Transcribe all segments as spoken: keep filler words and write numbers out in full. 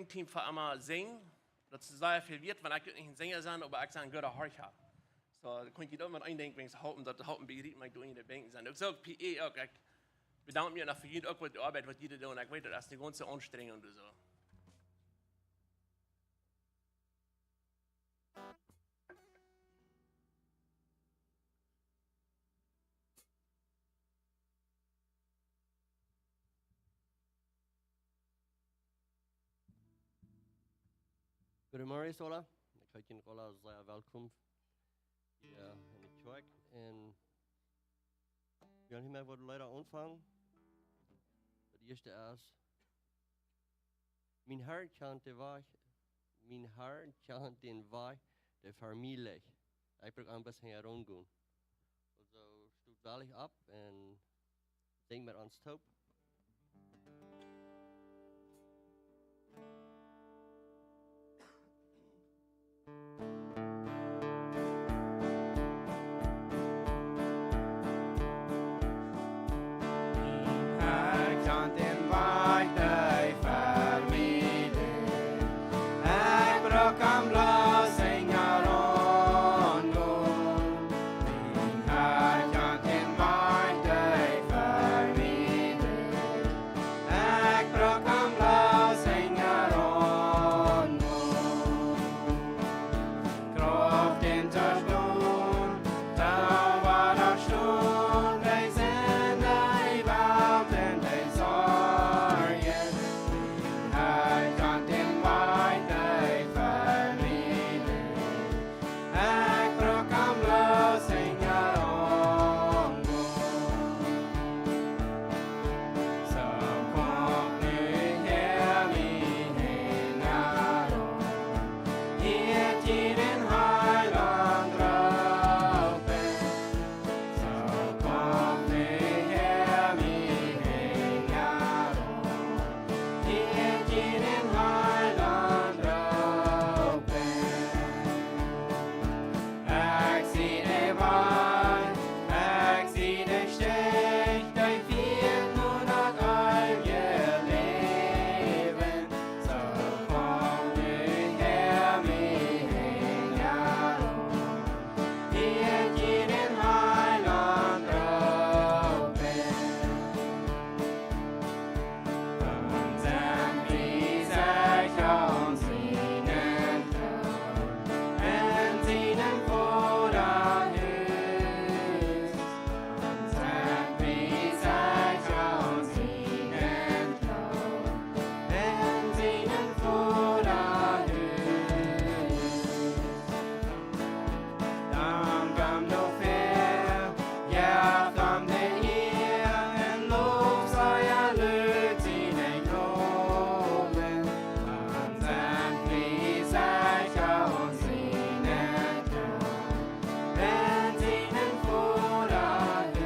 Team fa emma sinjen. Daut es sea väl wieet, wan ekj uk nich een Sinja sie, oba ekj sie een gooda Horcha. Soo, dan kaun ekj daut met een Dinkj wenigstens halpen, daut halpen bie Riet, mau ekj doo nich de Bänk sennen. Uk soo, P A uk, ekj bedank mie noch fa junt uk fa de Oabeit, waut jie doonen. Ekj weet, daut es eene gaunze Aunstrenjunk un soo. Goodemorjes aula. Ekj heet junt aula sea welkom hia enne Kjoakj. Un wie gonen hia met waut Leeda aunfangen. Daut ieeschte es: Mien Har kjant dän Wajch, mien Har kjant dän Wajch, dee fa mie licht. Ekj bruk bloos hinjaraun gonen. Aulsoo, stot wellich opp un sinjt met ons toop. Ekj kjan dän Wajch, dee fa mie licht. Ekj bruk am bloos hinjaraun gonen. Mien Har kjant dän Wajch, dee fa mie licht. Ekj bruk am bloos hinjaraun gonen. Krauft un Troost un Troost, Troost, dee Sind, dee Welt un dee Sorjen. Ekj kjan dän Wajch, dee fa mie licht. Ekj bruk am bloos hinjaraun gonen. Soo komt nu hia, mie hinjaraun, hia dän Heilaunt roopen. Soo komt nu hia, mie hinjaraun, hia dän Heilaunt roopen. Ekj sie de Wajch, ekj sie de Stich, dee fieet no daut eewje Läwen. Soo komt nu hia, mie hinjaraun, hia dän Heilaunt roopen. Dan sent wie secha aun sienen Troon, en sienem Voda Hus. Dan sent wie secha aun sienen Troon, en sienem Voda Hus. Dankt am doafäa, jeft am de Ea un loft sea lud sienen Nomen. Dan sent wie secha aun sienen Troon, en sienem Voda Hus.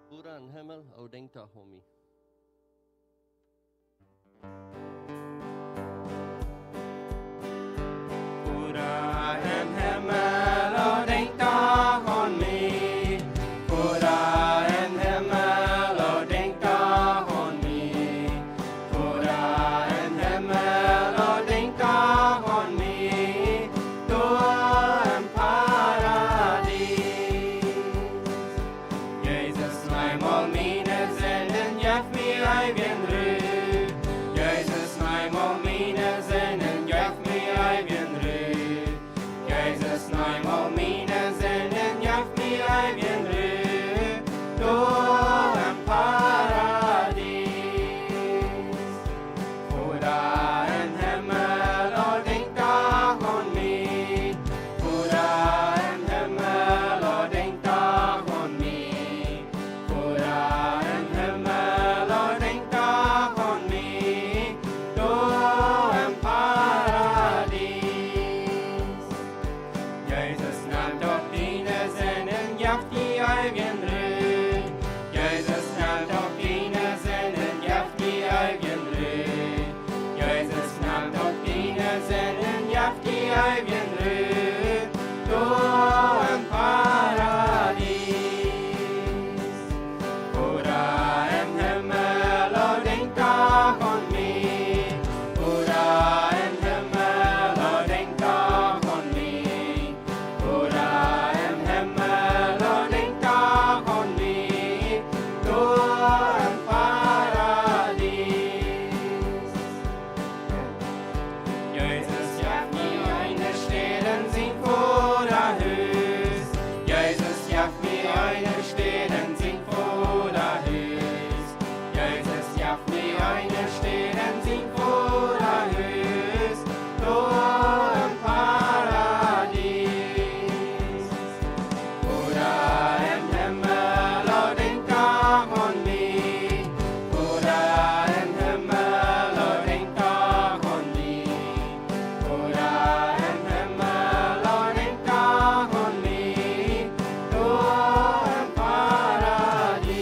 Voda em Himmel, o denkj doch aun mie. Voda em Himmel, o denkj doch aun mie. Voda em Himmel, o denkj doch aun mie. Voda em Himmel, o denkj doch aun mie. Doa em Paradies. Jesus, nemm aul miene Sinden, jo, Jeft die eewje Ru, doa em Paradies. Voda em Himmel, o, denkj doch aun mie. Voda em Himmel, o, denkj doch aun mie. Voda em Himmel, o, denkj doch aun mie, doa em Paradies. Jesus, jeff mie eene Städ en sien Voda Hus. Jesus, jeff mie eene Städ en sien Voda Hus. Jesus, jeff mie eene Städ en sien Voda Hus, doa em Paradies. Voda em Himmel, o, denkj doch aun mie. Voda em Himmel, o, denkj doch aun mie. Voda em Himmel, o, denkj doch aun mie, doa em Paradies.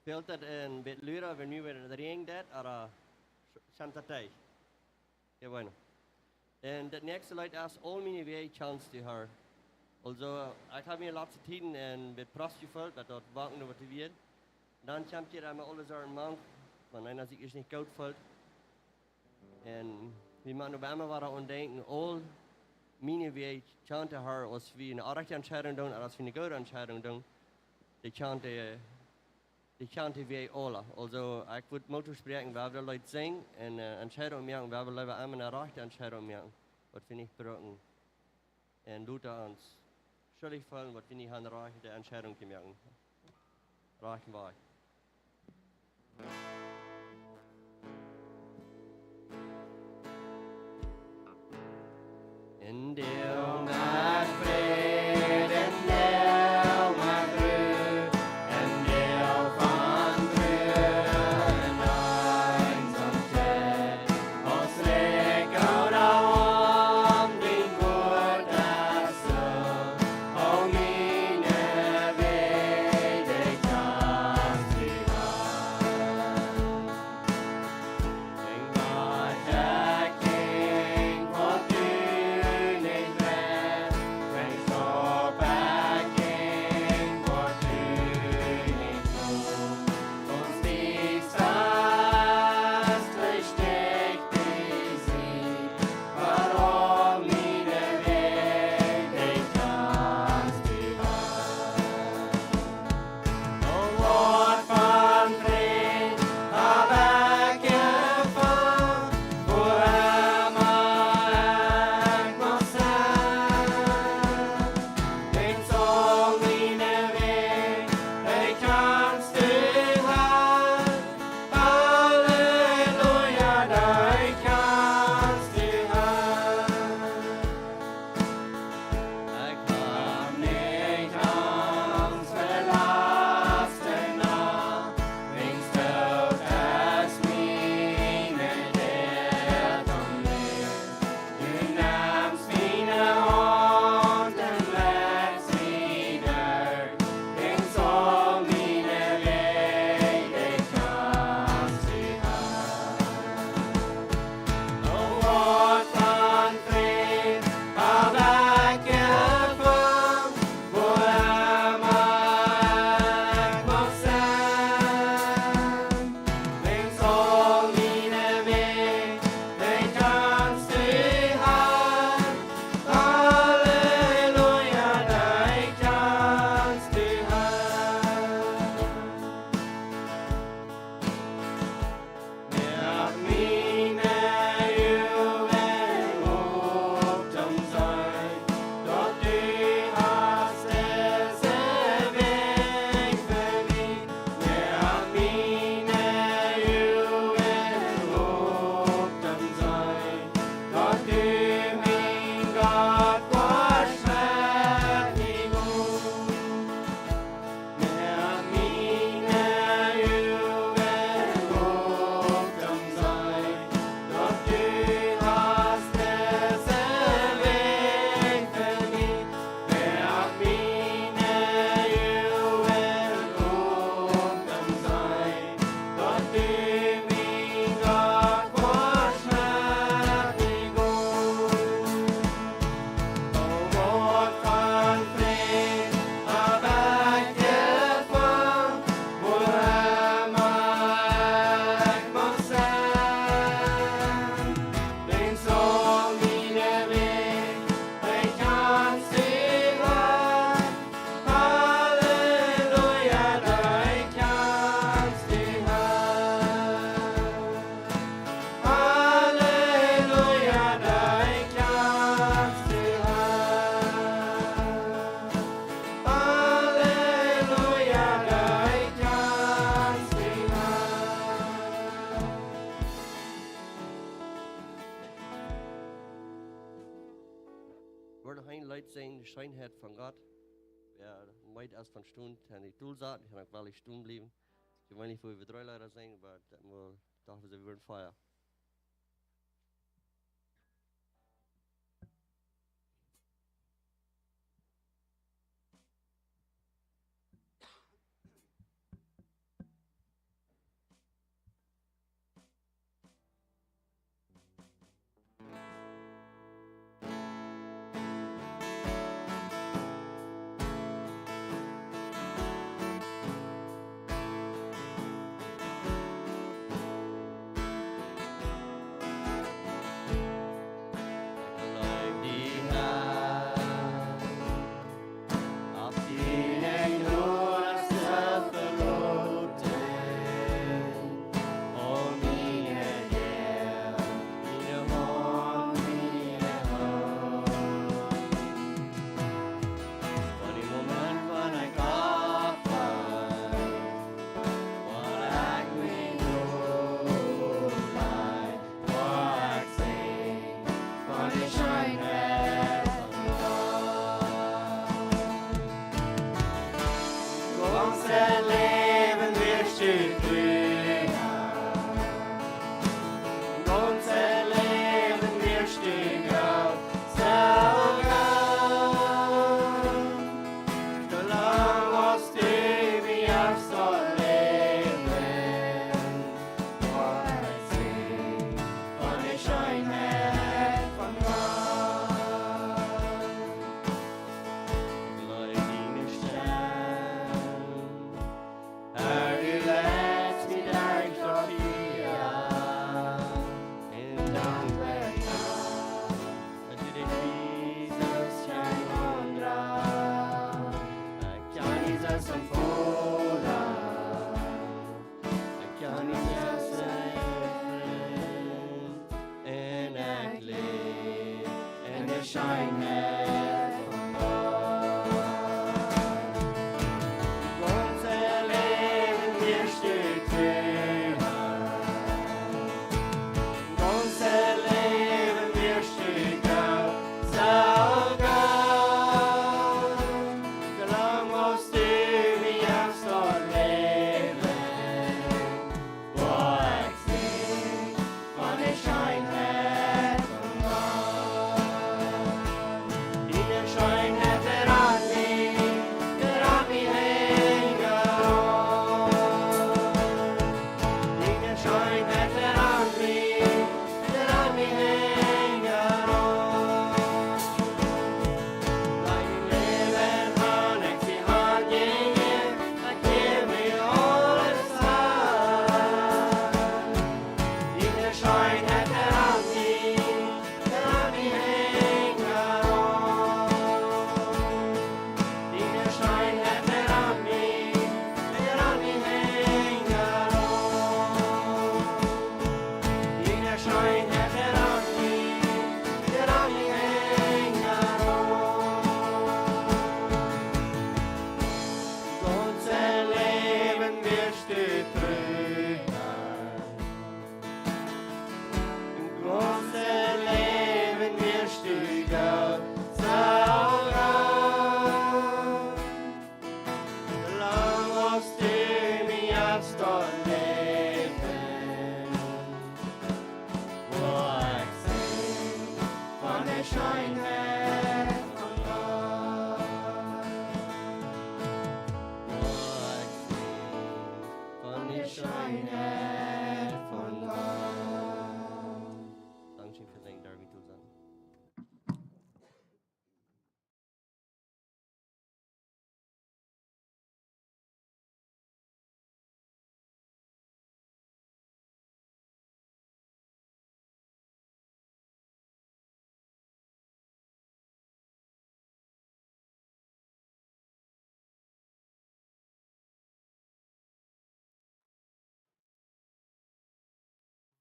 Fält daut een bät luda, wan nu wada daut räajent, ooda kjemt daut derch? Jo, bueno. Un daut näakjste Leet es Aul miene Wäaj kjanst du, Har. Aulsoo, ekj hab mie de latste Tieden een bät press jefeelt, daut daut wankjen waut wia. Dan kjemt hia emma aule Sorten mank, wan eena sikj ieescht nich goot feelt. Un wie motten opp eemol wada aun denkjen, aul miene Wäaj kjant de Har, aus wie eene orrajchte Entscheidunk doonen, ooda aus wie eene goode Entscheidunk doonen, dee kjant dee, dee kjant dee wie aula. Aulsoo, ekj wudd Moot toospräakjen, wan wie Leet sinjen un, äh, Entscheidunk moaken, wan wie leewa emma eene rajchte Entscheidunk moaken, waut wie nich brucken un lota ons schullich feelen, waut wie nich haben rajchte Entscheidunk jemoakt. Rajchten Wajch. En Deel met Fräd, en Deel met Ru, en Deel von Ru un Eensamkeit. Aus Licht ooda Wont, dien Wuat es soo, o miene Wäaj kjanst du, Har. Dien Wuat es kjeen, waut du nich Woaren noch een Leet sinjen, de Scheenheit von Gott. Wäa meed es von stonen, kaun sikj dol saten, kaun uk woll stonen bliewen. Ekj weet nich, woo wie dree Leeda sinjen, oba daut mott doch, wie woaren feiern. Ekj leew die, Herr, opp diene Jnod to veloten, o miene Häa, miene Haunt, miene Haunt. Von dän Moment, wan ekj oppwakj, woa ekj mie noplei, woa ekj sinjen von de Scheenheit von Gott. Gaunzet Läwen wia stell, gaunzet Läwen wia stell, Gott, soo gaunz. Soo lang aus du mie hast daut Läwen, woa ekj sinjen von de Scheenheit von Gott. Ekj leew diene Stemm. Herr, du leitst mie derch daut Fia. Un dankboa, daut du dän Wiesen kjennen aundra. Ekj kaun nich soo fola. Ekj kaun nich soo fola. Un ekj läw en de Scheenheit von Gott. Gaunzet Läwen wia stell, Herr. Gaunzet Läwen wia stell, Gott, soo gaunz. Soo lang aus du mie hast daut Läwen, woa ekj sinjen von de Scheenheit von Gott. Diene Scheenheit, dee rant mie, dee rant mie hinjaraun. Diene Scheenheit, dee rant mie, dee rant mie hinjaraun. Mien Läwen han ekj die hanjejäft, ekj jäw die aules han. Diene Scheenheit, dee rant mie, dee rant mie hinjaraun. Diene Scheenheit, dee rant mie, dee rant mie hinjaraun. Diene Scheenheit, dee rant mie, dee rant mie hinjaraun. Gaunzet Läwen wia stell, Gott. Gaunzet Läwen wia stell, Gott, soo gaunz. Soo lang aus du mie hast daut Läwen, woa ekj sinjen von de Scheenheit von Gott. Woa ekj sinjen von de Scheenheit von Gott. Dankscheen fa daut, Darby, to sennen.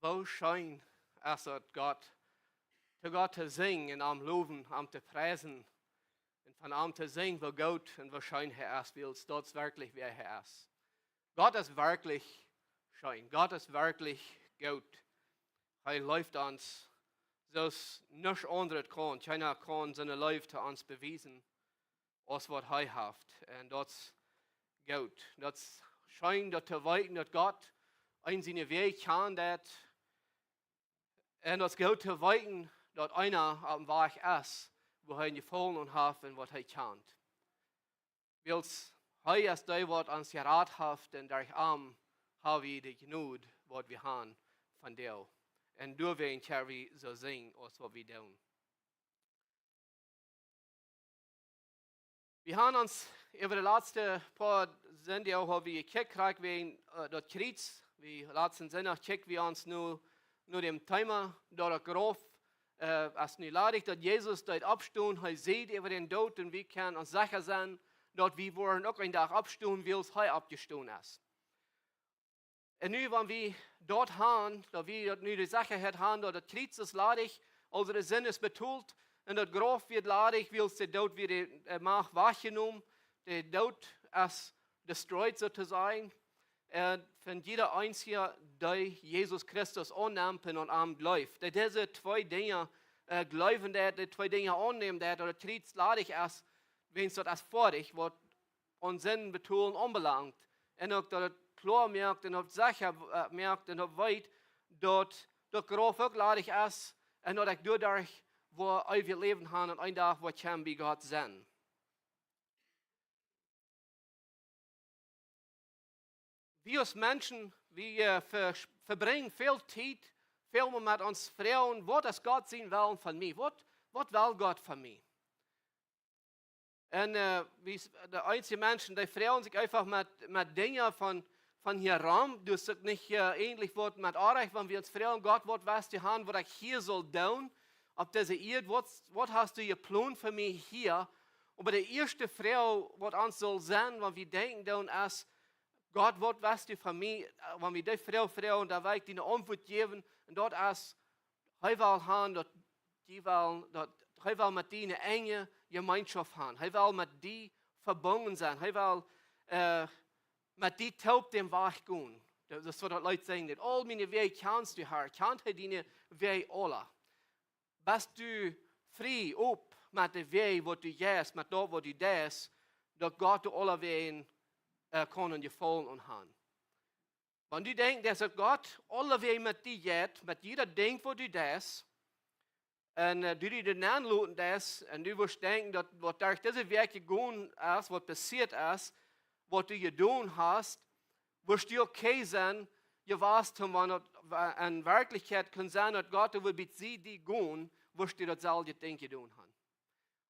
Woo scheen es daut, Gott, to Gott to sinjen un am lowen, am to priesen un von am to sinjen, woo goot un woo scheen hee es, wiels daut es werkjlich, wäa hee es. Gott es werkjlich scheen. Gott es werkjlich goot. Hee leeft ons soo aus nuscht aundret kaun. Kjeena kaun siene Leew to ons bewiesen, aus waut hee haft. Un daut es goot. Daut es scheen, daut to weeten, daut Gott een siene Wäaj kjant. Un daut es goot to weeten, daut eena oppem Wajch es, wua hee een Jefaulen aun haft un waut hee kjant. Wiels hee es dee, waut ons jerat haft, un derch am ha wie de Jnod, waut wie han von Gott. Un doawäajen kjenn wie soo sinjen, aus waut wie doonen. Wie han ons äwa de latste poa Sindach, ha wie jekjikjt, krakjt wäajen, äh, daut Kjriez. Wie latsten Sindach kjikjt wie ons nu, nu däm Thema, daut daut Grauf, äh, es nu ladich, daut Jesus deed oppstonen, hee siegt äwa dän Doot un wie kjennen ons secha sennen, daut wie woaren uk een Dach oppstonen, wiels hee oppjestonen es. Un nu, wan wie daut han, daut wie daut nu de Sechaheit han, daut daut Kjriez es ladich, aulsoo de Sind es betolt, un daut Grauf wia ladich, wiels de Doot wia, äh, Macht wajchjenomen, de Doot es destroyed, soo to sajen. Un von jieda eensja, dee Jesus Christus aunnemt un aun am jleeft. Daut dise twee Dinja, äh, jleewen deit, dee twee Dinja aunnämen deit, daut daut Kjriez ladich es, wiels daut es foadich, waut aun Sind betolen aunbelangt. Un uk daut et kloa moakt un uk secha, äh, moakt un uk weet, daut daut Grauf uk ladich es un daut ekj doaderch woa eewjet Läwen han un een Dach woa kjennen bie Gott sennen. Wie aus Menschen, wie, äh, ver-, vebrinjen väl Tiet, väl mol met ons froagen, waut es Gott sien Wellen von mie? Waut, waut well Gott von mie? Un, äh, wie s-, de eenje Menschen, dee froagen sikj eefach met, met Dinja von, von hia rom. Daut es uk nich, äh, eejentlich waut met oajch, wan wie ons froagen, Gott, waut west du han, waut ekj hia saul doonen opp dise Ieed? Waut, waut hast du jeplont fa mie hia? Oba de ieeschte Froag, waut ons saul sennen, wan wie denkjen doonen, es, Gott, waut west du von mie? Äh, wan wie dee Froag froagen, dan well ekj die eene Auntwuat jäwen. Un daut es, hee well han, daut die well, daut hee well met die eene enje Jemeenschoft han. Hee well met die vebungen sennen. Hee well, äh, met die toop dän Wajch gonen. Daut es waut daut Leet sinjt. Aul miene Wäaj kjanst du, Herr. Kjant hee diene Wäaj aula? Best du frie opp met de Wäaj, waut du jeist, met daut, waut du deist, daut Gott die aulawäajen, äh, kaun een Jefaulen aun han? Wan du denkjst, daut Gott aulawäajen met die jeit, met jieda Dinkj, waut du deist, un, äh, du die doa nenloten deist, un du wurscht denkjen, daut waut derch dise Wäakj jegonen es, waut passieet es, waut du jedonen hast, wurscht du okay sennen, jewast han, wan daut wa-, en Werkjlichkjeit kunn sennen, daut Gott wudd bie die gonen, wurscht du daut selwje Dinkj jedonen han.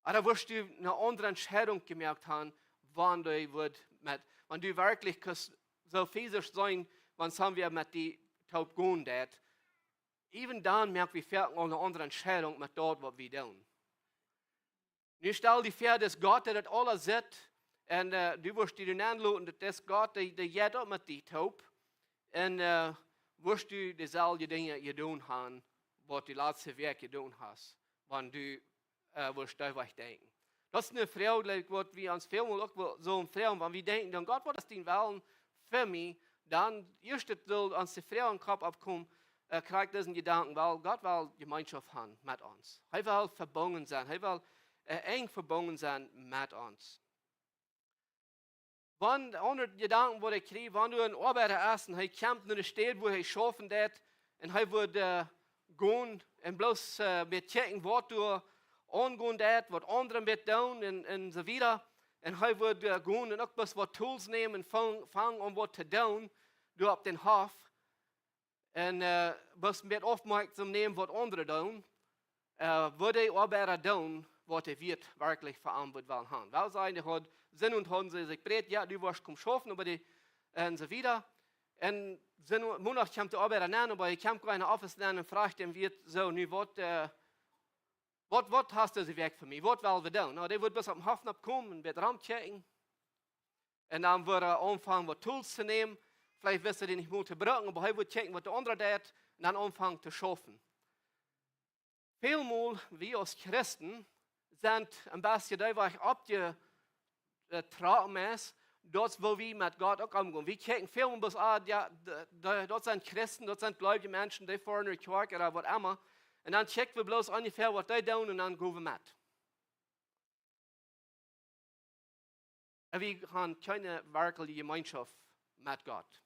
Ooda wurscht du eene aundre Entscheidunk jemoakt han, wan du wudd met, wan du werkjlich kust soo physisch sennen, wan soo wie met die toop gonen deit. Even dan moak wie foaken eene aundre Entscheidunk met daut, waut wie doonen. Nu stal die väa, daut Gott, dee daut aula sitt, un, äh, du wurscht die doa nenloten, daut es Gott, dee, dee jeit uk met die toop. Un, äh, wurscht du deselwje Dinja jedonen han, waut du latste Wäakj jedonen hast, wan du, äh, wurscht doa wajch denkjen. Daut es eene Froag, like, waut wie ons väl mol uk woll-, soo froagen, wan wie denkjen, dan, Gott, waut es dien Wellen fa mie? Dan ieescht saul ons de Froag em Kopp oppkomen, äh, kjrieen disen Jedanken, well, Gott well Jemeenschoft han met ons. Hee well vebungen sennen. Hee well, äh, enj vebungen sennen met ons. Wan aundre Jedanken, waut ekj kjrie, wan doa een Oabeida es un hee kjemt no de Städ, wua hee schaufen deit, un hee wudd, äh, gonen un bloos, äh, met kjikjen, waut doa aungonen deit, waut aundre met doonen un, un soo wieda. Un hee wudd, äh, gonen un uk bloos waut Tools nämen un fang-, fangen aun waut to doonen, doa opp dän Hoff. Un, äh, bloos met oppmoakjsom nämen, waut aundre doonen, äh, wudd dee Oabeida doonen, waut hee wieet werkjlich fa am wudd wellen han. Well, sent dee haud Senn un hauden see sikj bereed, jo, du woascht komen schaufen, oba dee, un soo wieda. Un Senn, Mondach kjemt de Oabeida nenn, oba hee kjemt goanich enne Office nenn un fruacht dän Wieet soo, nu waut, äh, waut, waut hast du dise Wäakj fa mie? Waut well wie doonen? Nu, dee wudd bloos oppem Hoff nopp komen un waut romkjikjen. Un dan wudd hee aunfangen waut Tools to nämen. Veleicht wist hee dee nich mol to brucken, oba hee wudd kjikjen, waut de aundra deit, un dan aunfangen to schaufen. Välmol, wie aus Christen, sent een bät dee Wäakj oppje-, äh, trocken es, daut woo wie met Gott uk omgonen. Wie kjikjen välmol bloos, ah, jo, d-, d-, daut sent Christen, daut sent jleewje Menschen, dee foaren no de Kjoakj ooda waut emma. Un dan check wie bloos onjefäa waut dee doonen un dan go wie met. Un wie han kjeene werkjliche Jemeenschoft met Gott.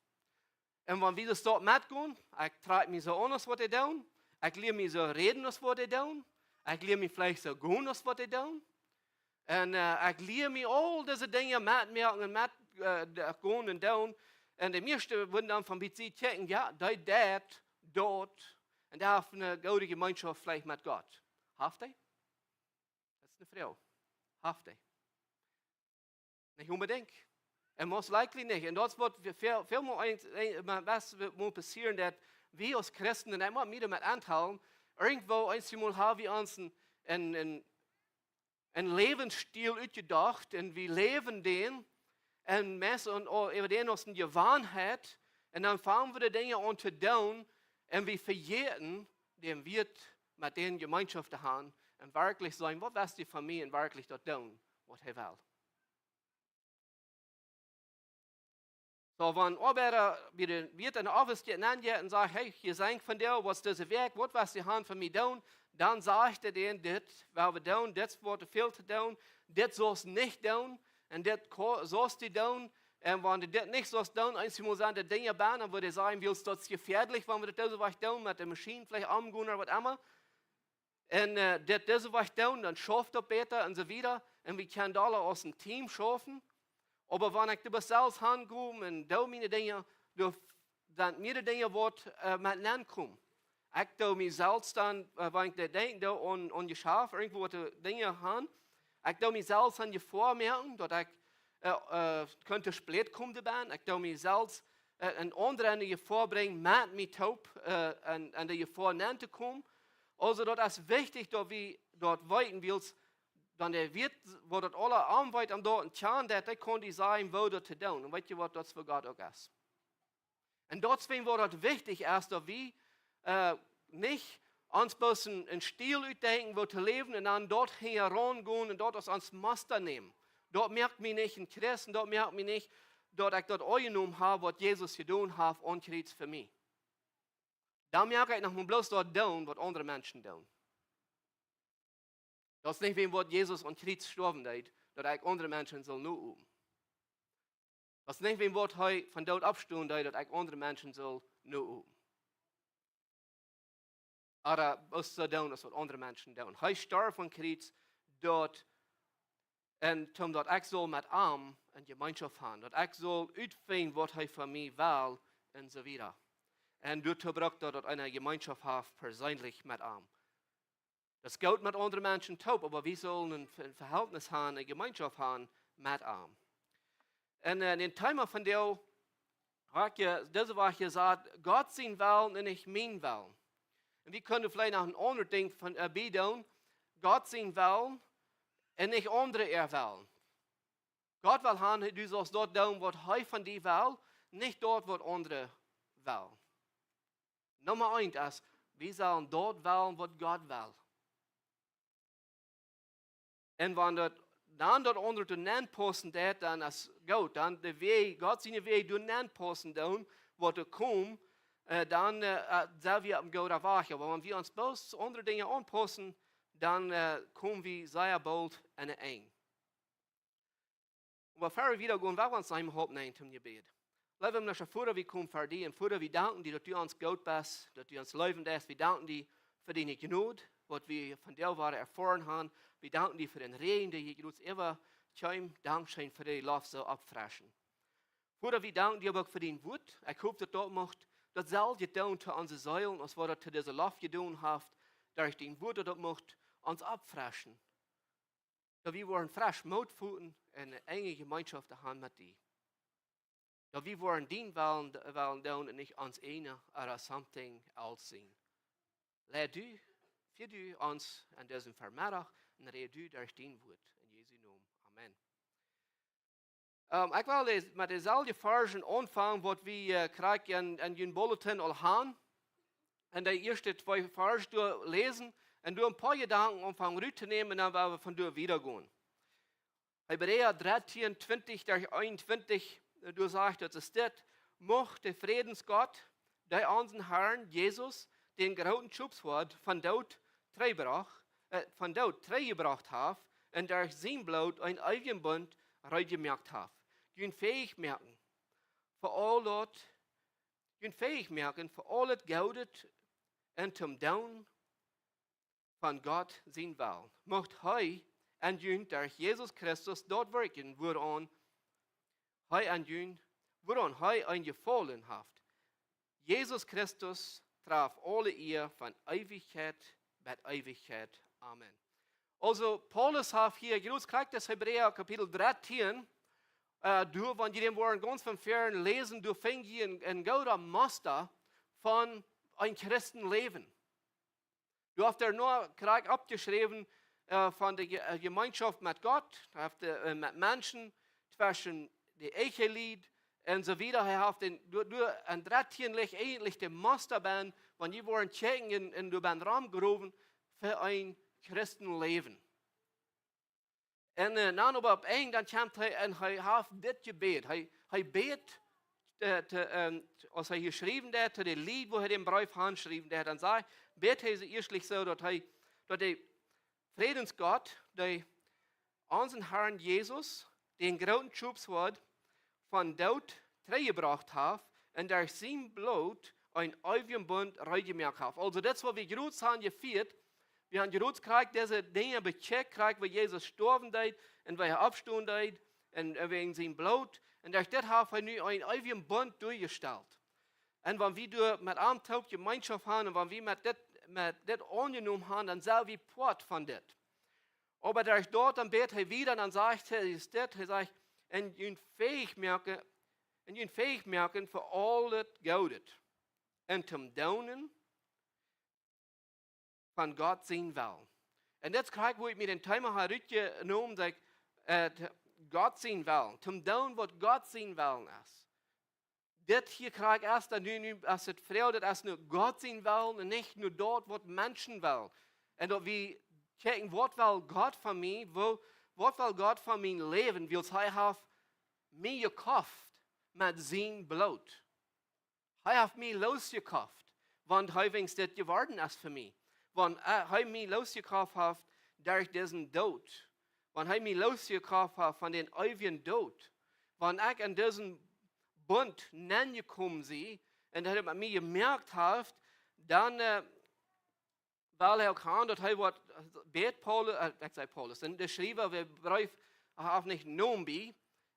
Un wan wie daut metgonen, ekj trakj mie soo aun aus waut dee doonen, ekj lia mie soo räden aus waut dee doonen, ekj lia mie veleicht soo gonen aus waut dee doonen. Un, äh, ekj lia mie aul dise Dinja metmoaken un met, äh, de, gonen un doonen. Un de mieeschte wudden dan von bie sikj kjikjen, jo, dee deit daut. Un dee haft eene goode Jemeenschoft veleicht met Gott. Haft dee? Daut es eene Froag. Haft dee? Nich onbedinjt. Un most likely nich. Un daut es waut wie väl, väl mol eent, eent, mau waut wie mol passieren, daut wie aus Christen, un ekj mott mie doamet aunhoolen, irjentwoo eensjemol ha wie ons een, een, een, een Läwensstiel utjedocht un wie läwen dän un meist un, äwa dän aus eene Jewanheit un dan fangen wie de Dinja aun to doonen un wie vejäten dän Wieet met dän Jemeenschoft to han un werkjlich sennen, waut wia dee von mie un werkjlich daut doonen, waut hee well. Soo, wan Oabeida bie de, bie dän Office jeit nenn jeit un sajcht, hey, hia sie ekj von die, waut es dise Wäakj, waut wia dee von mie doonen, dan sajcht hee dän, dit, waut wie doonen, dit es waut du väl to doonen, dit saust nich doonen, un dit ko-, saust du doonen, un wan du dit nich saust doonen, eensjemol sent doa Dinja bie, dan woat hee sajen, wiels daut es jefäadlich, wan wie daut dise Wäakj doonen, met de Maschien veleicht omgonen ooda waut emma. Un, äh, dit, dise Wäakj doonen, dan schauft daut bäta un soo wieda. Un wie kjennen doa aus een Team schaufen. Oba wan ekj doa selfst hango un doo miene Dinja, doa sent mea Dinja waut, äh, met nenn komen. Ekj doo mie selfst dan, äh, wan ekj denkj doa aun, aun Jeschaft, irjentwoo waut de Dinja han. Ekj doo mie selfst aun Jefoa moaken, daut ekj, äh, äh, kunn to spät komen doabie. Ekj doo mie selfst, äh, un aundre aun de Jefoa brinjen, met mie toop, äh, aun, aun de Jefoa nenn to komen. Aulsoo, daut es wichtich, daut wie daut weeten, wiels dan dee Wieet, waut daut aula aunweit, aun daut un kjanen, daut dee kaun die sajen, woo daut to doonen. Un weet jie waut, daut es fa Gott uk es. Un daut es wuarom daut wichtich es, daut wie, äh, nich ons bloos een, een Stiel utdenkjen, woo to läwen, un dan daut hinjaraun gonen un daut aus ons Musta nämen. Daut moakt mie nich een Christ un daut moakt mie nich, daut ekj daut aunjenomen hab, waut Jesus jedonen haft aum Kjriez fa mie. Dan moak ekj noch mau bloos daut doonen, waut aundre Menschen doonen. Daut es nich wäajen waut Jesus aum Kjriez stoawen deed, daut ekj aundre Menschen saul nohoolen. Daut es nich wäajen waut hee vom Doot oppstonen deed, daut ekj aundre Menschen saul nohoolen. Ooda bloos soo doonen aus waut aundre Menschen doonen. Hee storf aum Kjriez, daut, un toom daut ekj saul met am eene Jemeenschoft haben. Daut ekj saul utfinjen waut hee von mie well un soo wieda. Un doatoo brukt daut, daut eena Jemeenschoft haft perseenlich met am. Daut es goot met aundre Menschen toop, oba wie sellen een Ve-, Vehältnis haben, eene Jemeenschoft haben met am. Un, äh, een Thema von dee, ha ekj je, dise Wäakj jesajcht, Gott sien Wellen un nich mien Wellen. Un wie kjennen veleicht noch een aundret Dinkj von, äh, biedoonen, Gott sien Wellen un nich aundre äa Wellen. Gott well haben, du saust daut doonen, waut hee von die well, nich daut, waut aundre wellen. Numma eent es, wie sellen daut wellen, waut Gott well. Un wan daut, dan daut aundre doa nenn paussen deit, dan es goot. Dan de Wäaj, Gott siene Wäaj doa nenn paussen doonen, waut doa kjemt, äh, dan, äh, äh, sent wie opp een gooden Wajch. Oba wan wie ons bloos aundre Dinja aunpaussen, dan, äh, komen wie sea boolt aun een Enj. Oba ea wie wieda gonen, well wie ons eemol oppnämen toom Jebäd. Leewa himlischa Voda, wie komen ver die un Voda, wie danken die, daut du ons goot best, daut du ons leewen deist. Wie danken die fa diene Jnod, waut wie vondoag wada erfoaren haben. Wie danken die fa dän Räajen, dee hia jrods äwa kjeem. Dankscheen fa dee Loft soo oppfreschen. Voda, wie danken die oba uk fa dien Wuat. Ekj hop, daut daut mucht daut selwje doonen to onse Seelen, aus waut daut to dise Loft jedonen haft, derch dien Wuat, daut daut mucht ons oppfreschen. Daut wie woaren fresch Moot foten un eene enje Jemeenschoft to haben met die. Daut wie woaren dien Wellen, Wellen doonen un nich ons eejnen ooda something else sennen. Leid du, fia du ons aun disen Vemeddach un räd du derch dien Wuat. En Jesu Nomen. Amen. Ähm, ekj well de-, met deeselwje Varzen aunfangen, waut wie, äh, krakjt en, en jun Bulletin aul haben. Un de ieeschte twee Varzen doa läsen un doa een poa Jedanken aunfangen rut to nämen un dan woa wie von doa wieda gonen. Hebräa dartieen, twintich derch eenuntwintich, äh, doa sajcht daut, es dit: Mucht de Frädensgott, dee onsen Harn Jesus, dän grooten Schopshoad von Doot trigjjebrocht, äh, von Doot trigjjebrocht haft un derch sien Bloot een eewjen Bunt reed jemoakt haft. Junt fäich moaken fa aul daut, junt fäich moaken fa aul daut Goodet un toom Doonen von Gott sien Wellen. Mucht hee en junt derch Jesus Christus daut wirkjen, wuaraun hee en junt, wuaraun hee een Jefaulen haft. Jesus Christus traft aule Ea von Eewichkjeit bat Eewichkjeit. Amen. Aulsoo, Paulus haft hia, jroz krakjt aus Hebräa Kapitel dartieen, äh, doa, wan jie dän woaren gaunz von väaren läsen, doa finj jie een, een goodet Musta von een Christenläwen. Doa haft hee nu krakjt oppjeschräwen, äh, von de Je-, äh, Jemeenschoft met Gott, hee haft, äh, met Menschen, tweschen de Ehelied un soo wieda. Hee haft een, doa, doa een dartieen licht eejentlich de Musta benn, wan jie woaren kjikjen un, un doa benn romgrowen fa een Christenläwen. Un, äh, dan oba opp een, dan kjemt hee un hee haft dit Jebäd. Hee, hee bät, äh, to, ähm, aus hee hia schriewen deed, to de Lied, wua hee dän Breef aunschriewen deed, dan sajcht, bät hee see ieeschtlich soo, daut hee, daut de Frädensgott, dee onsen Harn Jesus, dän grooten Schopshoad von Doot trigjjebrocht haft un derch sien Bloot een eewjen Bunt reed jemoakt haft. Aulsoo, daut es waut wie jroz han jefieet. Wie han jroz krakjt dise Dinja bekjikjt, krakjt woo Jesus stoawen deed un woo hee oppstonen deed un, un wäajen sien Bloot. Un derch dit haft hee nu een eewjen Bunt doajestalt. Un wan wie doa met am toop Jemeenschoft han un wan wie met dit, met dit aunjenomen han, dan sent wie Poat von dit. Oba derch daut, dan bät hee wieda, dan sajcht hee, es dit, hee sajcht, un junt fäich moaken, un junt fäich moaken fa aul daut Goodet un toom Doonen von Gott sien Wellen. Un dit es krakjt, wua ekj mie daut Thema ha rutjenomen, daut ekj, äh, t-, Gott sien Wellen, toom Doonen waut Gott sien Wellen es. Dit hia krakjt es, daut nu, nu es et frie, daut es nu Gott sien Wellen un nich nu daut waut Menschen wellen. Un daut wie kjikjen, waut well Gott von mie, woo, waut well Gott von mien Läwen, wiels hee haft mie jekoft met sien Bloot. Hee haft mie losjekoft, wan hee wäajen dit jeworden es fa mie. Wan, äh, hee mie losjekoft haft derch disen Doot. Wan hee mie losjekoft haft von dän eewjen Doot. Wan ekj en disen Bunt nenjekomen sie un daut hee met mie jemoakt haft, dan, äh, well hee uk han, daut hee waut, bät Paulus, äh, ekj saj Paulus, un de Schriewa, wäa Breef, haft nich Nomen bie.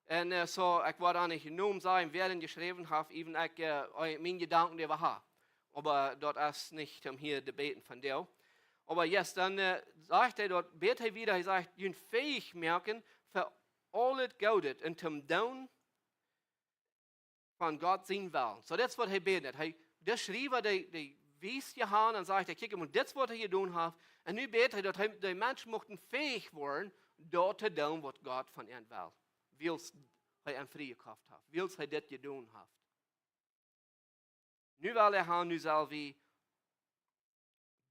Un, äh, soo, ekj woa dan nich Nomen sajen, wäa dän jeschräwen haft, even ekj, äh, mien Jedanken, dee wie ha. Oba daut es nich om hia to bäden von dee. Oba yes, dan, äh, sajcht hee daut, bät hee wieda, hee sajcht, junt fäich moaken fa aul daut Goodet un toom Doonen von Gott sien Wellen. Soo, daut es waut hee bät. Hee, de Schriewa, dee, dee wiest hia aun un sajcht, kjikj, un dit es waut hee jedonen haft. Un nu bät hee, daut hee, de Menschen muchten fäich woaren, daut to doonen, waut Gott von an well. Wiels hee an friejekoft haft. Wiels hee dit jedonen haft. Nu well hee han, nu sell wie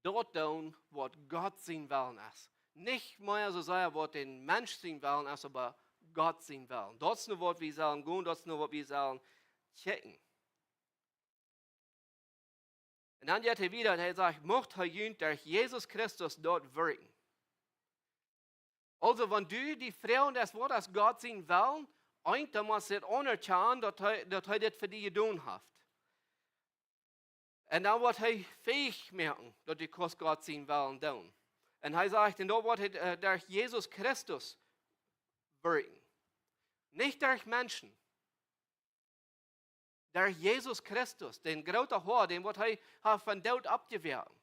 daut doonen, waut Gott sien Wellen es. Nich mea soo sea, waut dän Mensch sien Wellen es, oba Gott sien Wellen. Daut es nu, waut wie sellen doonen, daut es nu, waut wie sellen kjikjen. Un dan jeit hee wieda un hee sajcht, mucht hee junt derch Jesus Christus daut wirkjen. Aulsoo, wan du die froagst, waut es Gott sien Wellen, eent, dan motst du anerkjanen, daut hee, daut hee dit fa die jedonen haft. Un dan woat hee fäich moaken, daut du kaust Gott sien Wellen doonen. Un hee sajcht, un daut woat hee, äh, derch Jesus Christus wirkjen. Nich derch Menschen. Derch Jesus Christus, dän grooten Harn, dän waut hee haft von Doot oppjewakjt.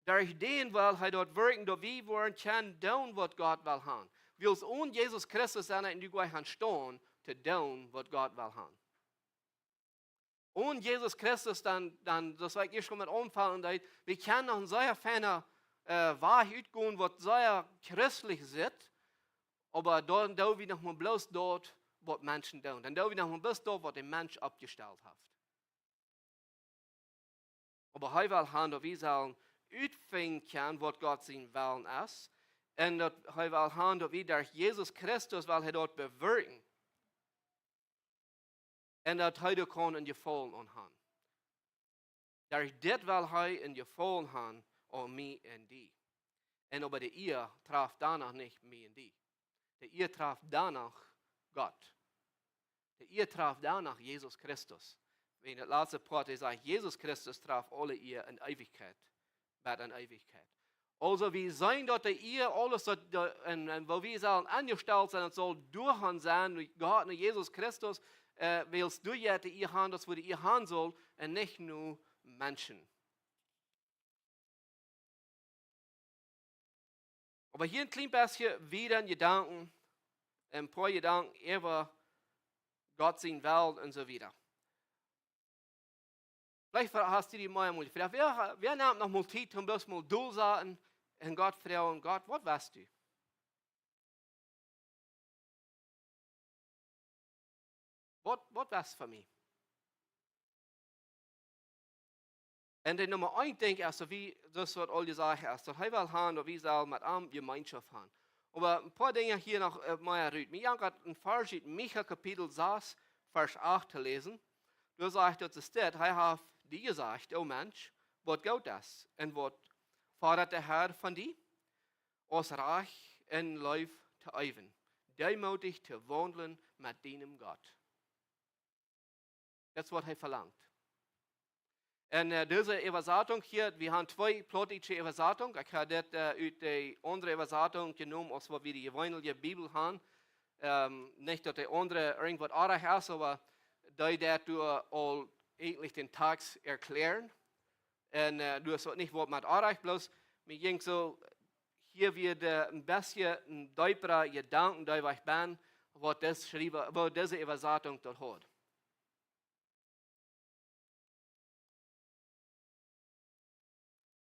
Derch dän well hee daut wirkjen, daut wie woaren kjennen doonen, waut Gott well han. Wiels onen Jesus Christus sent wie nich en staund to doonen, waut Gott well han. Onen Jesus Christus, dan, dan, daut well ekj ieescht mol met aunfangen, daut wie kjennen noch een sea feina, äh, Wajch utgonen, waut sea christlich sitt, oba dan doo wie noch mau bloos daut, waut Menschen doonen. Dan doo wie noch mau bloos daut, waut de Mensch oppjestalt haft. Oba hee well han, daut wie sellen utfinjen, waut Gott sien Wellen es. Un daut hee well han, daut wie derch Jesus Christus, well hee daut bewirkjen. Un daut hee doa kaun een Jefaulen aun han. Derch dit well hee een Jefaulen han aun mie un die. Un oba de Ea traf doano nich mie un die. De Ea traf doano Gott. De Ea traf doano Jesus Christus. Wan daut latste Poat, hee sajcht, Jesus Christus traf aule Ea en Eewichkjeit, bat en Eewichkjeit. Aulsoo, wie seenen daut de Ea, aules daut, de, un, un woo wie sellen aunjestalt sennen, daut saul derch am sennen, derch Gott, derch Jesus Christus, äh, wiels derch am de Ea han, daut wie de Ea han sellen, un nich no Menschen. Oba hia een kjlien bät wieda Jedanken, een poa Jedanken äwa Gott sien Wellen un soo wieda. Veleicht hast du die mol jefroagt, wäa, wäa nemt noch mol Tiet, om bloos mol stell to sennen un Gott froagen, Gott, waut west du? Waut, waut west du fa mie? Un de Numma eent, denkj ekj, es, daut wie, daut waut aul jesajcht es, daut hee well han, daut wie sellen met am Jemeenschoft han. Oba een poa Dinja hia noch, äh, mea rut. Mie jankat een Varsch ut Micha Kapitel sas, Varsch acht to läsen. Doa sajcht daut, es dit, hee haft die jesajcht, o Mensch, waut goot es, un waut foddat de Herr von die? Aus rajcht un leew to eewen, deemootich to waundlen met dienem Gott. Daut es waut hee velangt. Un, äh, dise Äwasatunk hia, wie han twee plautdietsche Äwasatungen. Ekj hab dit, äh, ut de aundre Äwasatunk jenomen, aus waut wie de jeweenelje Bibel han. Ähm, nich daut de aundre irjentwaut oajch es, oba dee daut doa aul eejentlich dän Tekst erkjlären. Un, äh, du hast uk nich waut met oajch, bloos, mie jinkj soo, hia wia, äh, een bät een deepra Jedanken, dee ekj ben, waut dis Schriewa, waut dise Äwasatunk doa haud.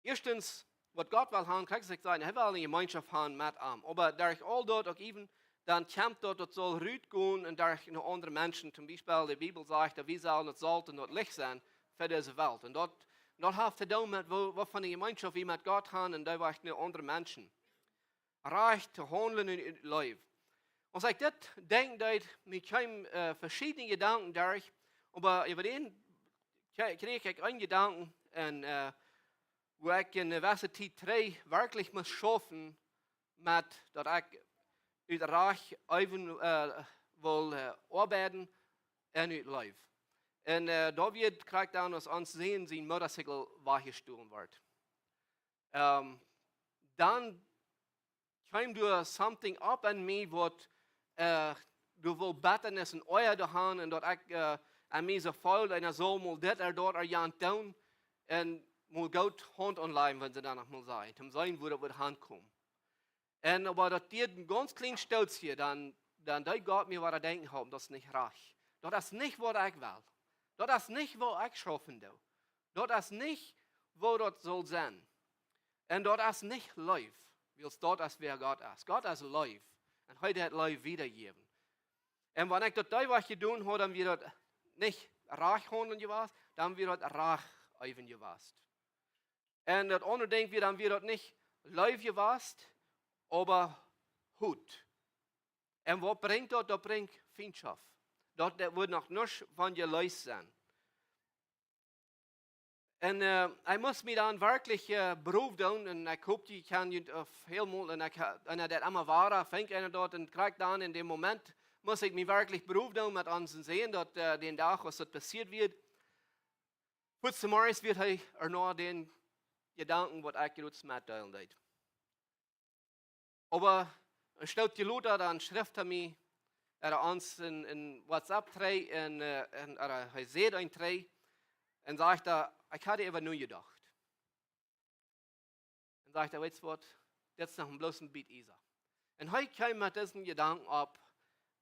Ieeschtens, waut Gott well han, kaun ekj sajen, hee well eene Jemeenschoft han met am. Oba derch aul daut uk äwen, dan kjemt daut, daut saul rutgonen un derch no aundre Menschen. Toom Biespel, de Bibel sajcht, daut wie sellen daut Solt un daut Licht sennen fa dise Welt. Un daut, daut haft to doonen met woo, waut fa eene Jemeenschoft wie met Gott han un derch no aundre Menschen. Rajcht to haundlen un, un leew. Aus ekj dit denkjen deed, mie kjeemen, äh, veschiedne Jedanken derch, oba äwa dän kjrie-, kjrieech ekj een Jedanken un, äh, woo ekj en eene jewesse Tiet trigj werkjlich must schaufen met daut ekj ut Rajcht äwen, äh, well, äh, oabeiden un ut Leew. Un, äh, doa wia krakjt dan, aus ons Sän sien Motorcycle wajchjestolen wort. Ähm, dan kjeem doa something opp en mie, waut, äh, doa wull Bettanis un Oaja doa han un daut ekj, äh, aun mie soo feeld, eena saul mol dit ooda daut ooda jant doonen un mol goot Haunt aunläajen, wan see dan noch mol sajen, toom seenen, woo daut wudd hankomen. Un oba daut deed een gaunz kjlien Stootje, dan, dan deed Gott mie wada denkjen, hop, daut es nich rajcht. Daut es nich waut ekj well. Daut es nich waut ekj schaufen doo. Daut es nich woo daut saul sennen. Un daut es nich Leew, wiels daut es wäa Gott es. Gott es Leew. Un hee deit Leew wiedajäwen. Un wan ekj daut dee Wajch jedonen haud, dan wia daut nich rajcht haundlen jewast, dan wia daut rajcht äwen jewast. Un daut aundre Dinkj wia, dan wia daut nich Leew jewast, oba Hut. Un waut brinjt daut? Daut brinjt Fientschoft. Daut, daut woat noch nuscht von jeleest sennen. Un, äh, ekj must mie dan werkjlich, äh, Prow doonen, un ekj hop, jie kjennen junt, äh, väl mol, un ekj ha-, un daut emma wada, funk eena daut, un krakjt dan en däm Moment must ekj mie werkjlich Prow doonen met onsen Sän, daut, äh, dän Dach, aus daut passieet wia. Fuaz zemorjes wia hee ea no dän Jedanken, waut ekj jrod metdeelen deed. Oba een Stootje lota, dan schrift hee mie, ooda ons en, en WhatsApp trigj, un, äh, un, ooda hee säd een trigj, un sajcht hee: "Ekj haud doaräwa nojedocht." Un sajcht hee: "Weetst waut, dit es noch een bloos een bät Iesa." Un hee kjeem met disen Jedanken opp,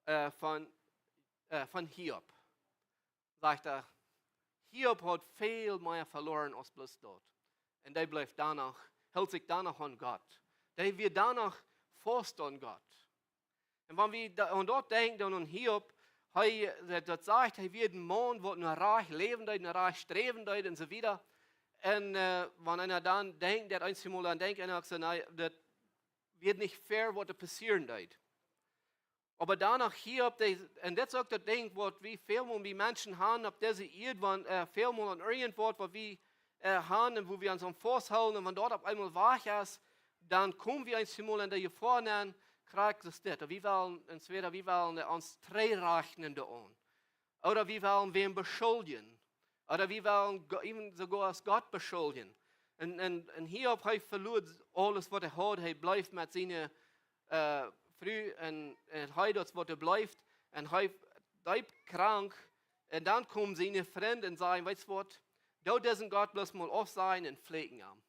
äh, von, äh, von Hiob. Sajcht hee: "Hiob haud väl mea veloaren aus bloos daut. Un hee bleef doano, hilt sikj doano aun Gott. Hee wia doano faust aun Gott." Un wan wie da-, aun daut denkjen, dan aun Hiob, hee, daut, daut sajcht, hee wia een Maun, waut no rajcht läwen deed, no rajcht sträwen deed un soo wieda. Un, äh, wan eena dan denkjt, daut eensjemol dan denkjt eena uk soo, na, daut wia nich fair, waut doa passieren deed. Oba doano Hiob, dee, un dit es uk daut Dinkj, waut wie väl mol bie Menschen han opp dise Ieed, wan, äh, väl mol aun irjentwaut, waut wie, äh, haben un wua wie ons aun fausthoolen un wan daut opp eemol wajch es, dan komen wie eemol en de Jefoa nenn, krakjt soo aus dit. Wie wellen, entwäda wie wellen, äh, ons trigjrajchten doaraun. Ooda wie wellen wäm beschuldjen. Ooda wie wellen Go-, even soogoa aus Gott beschuldjen. Un, un, un hia opp, hee veloa aules waut hee haud, hee bleef met siene, äh, Fru un, un hee daut waut hee bleef. Un hee deep krank. Un dan komen siene Frind un sajen: "Weetst waut, doo disen Gott bloos mol aufsajen un fläakjen am."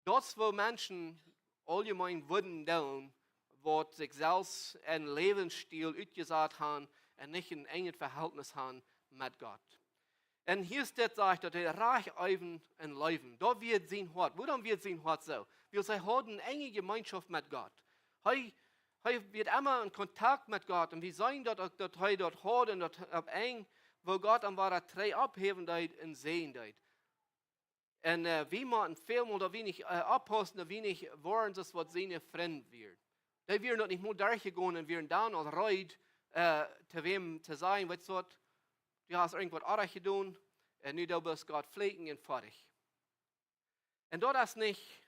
Daut es woo Menschen auljemeen wudden doonen, waut sikj selfst een Läwensstiel utjesat haben un nich een enjet Vehältnis haben met Gott. Un hia steit, sajcht daut, hee rajcht äwen un leewen. Daut wia sien Hoat. Wuarom wia sien Hoat soo? Wiels hee haud eene enje Jemeenschoft met Gott. Hee, hee wia emma en Kontakt met Gott. Un wie seenen daut uk, daut hee daut haud un daut opp Enj, woo Gott am wada trigj opphäwen deed un säajnen deed. Un, äh, wie motten välmol daut wie nich, äh, oppaussen, daut wie nich woaren soo aus waut siene Frind wieren. Dee wieren daut nich mol derchjegonen un wieren dan aul reed, äh, to wäm to sajen: "Weetst waut, du hast irjentwaut oajch jedonen, un nu doo bloos Gott fläakjen un foadich." Un daut es nich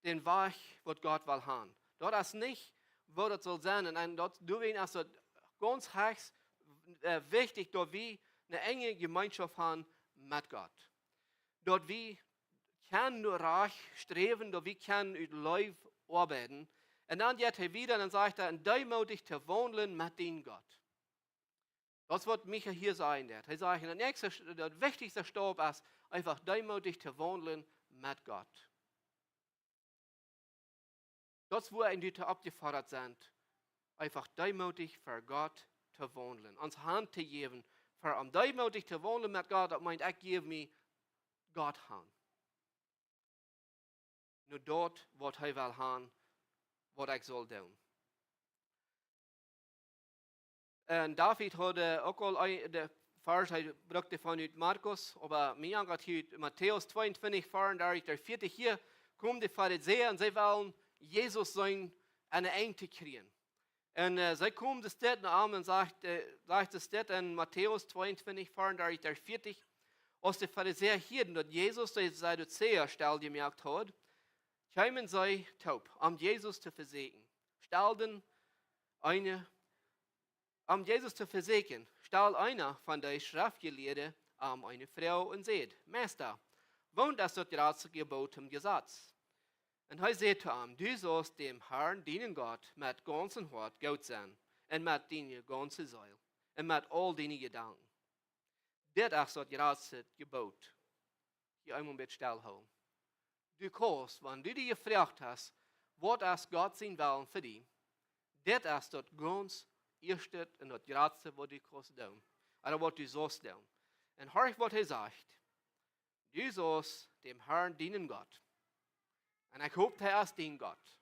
dän Wajch waut Gott well haben. Daut es nich woo daut saul sennen. Un, un daut, doawäajen es daut gaunz heechst, äh, wichtich, daut wie eene enje Jemeenschoft haben met Gott. Daut wie kjennen no Rajcht sträwen, daut wie kjennen ut Leew oabeiden. Un dan jeit hee wieda un dan sajcht hee: "Un deemootich to waundlen met dien Gott." Daut es waut Micha hia sajen deed. Hee sajcht, de näakjste, de wichtichste Staup es, eefach deemootich to waundlen met Gott. Daut es wua wie nu to oppjefodat sent, eefach deemootich fa Gott to waundlen. Ons Haunt to jäwen, fa am deemootich to waundlen met Gott, daut meent, ekj jäw mie Gott han. No daut waut hee well han, waut ekj saul doonen. Un David haud, äh, uk aul een, de Varsch, hee brukt von ut Markus, oba mie aunjeit hia ut Matäus tweeuntwintich, veerendartich bat vieetich, hia kjeemen de Farisäa un see wellen Jesus seenen, aun een Enj to kjrieen. Un, äh, see kjeemen soo no am un sajcht, äh, sajcht soo en Matäus tweeuntwintich, veerendartich bat vieetich: Aus de Farisäa hieeden, daut Jesus de Sadduzäa stell jemoakt haud, kjeemen see toop, om Jesus to vesieekjen. Stalden eene, om Jesus to vesieekjen, stald eena von de Schreftjelieede am eene Froag un säd: "Meista, woont es daut jratste Jeboot em Jesaz?" Un hee säd to am: "Du saust däm Harn, dienen Gott, met gaunzem Hoat goot sennen, un met diene gaunze Seel, un met aul diene Jedanken. Dit es daut jratste Jeboot." Hia eemol een bät stellhoolen. Du kaust, wan du die jefroagt hast, waut es Gott sien Wellen fa die, dit es daut gaunz ieeschte un daut jratste waut du kaust doonen, ooda waut du saust doonen. Un horch waut hee sajcht: "Du saust däm Harn, dienen Gott." Un ekj hop, hee es dien Gott.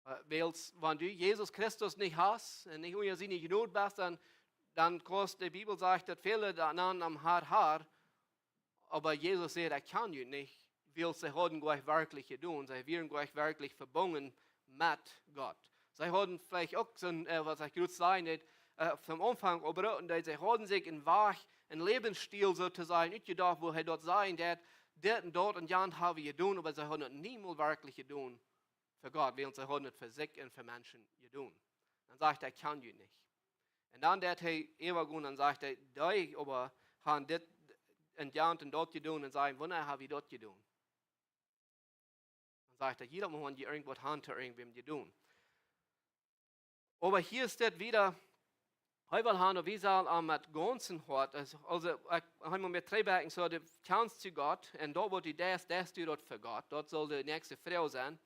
Äh, wiels, wan du Jesus Christus nich hast un nich unja siene Jnod best, dan, dan kaust, de Bibel sajcht, daut väle dan am Harr, Harr, oba Jesus säd: "Ekj kjan junt nich", wiels see hauden nich werkjlich jedonen, see wieren nich werkjlich vebungen met Gott. See hauden veleicht uk soon, äh, waut ekj jrod säd, äh, vom Aunfank aul brucken, daut see hauden sikj een Wajch, een Läwensstiel soo to sajen, utjedocht, wua hee daut säd, daut dit un daut un jant hab wie jedonen, oba see hauden daut niemols werkjlich jedonen fa Gott, wiels see hauden daut fa sikj un fa Menschen jedonen. Dan sajcht hee: "Ekj kjan junt nich." Un dan deed hee äwagonen un sajcht hee: "Dee oba han dit un jant un daut jedonen," un sajen: "Wanea hab wie daut jedonen?" Dan sajcht hee: "Jieda Mol wan jie irjentwaut han to irjentwäm jedonen." Oba hia steit wieda, hee well han, daut wie sellen am met gaunzem Hoat, aulsoo, aulsoo, ekj, hee mott mea trigjbakjen, soo de Kjans to Gott, un daut waut du deist, deist du daut fa Gott. Daut saul de näakjste Froag sennen.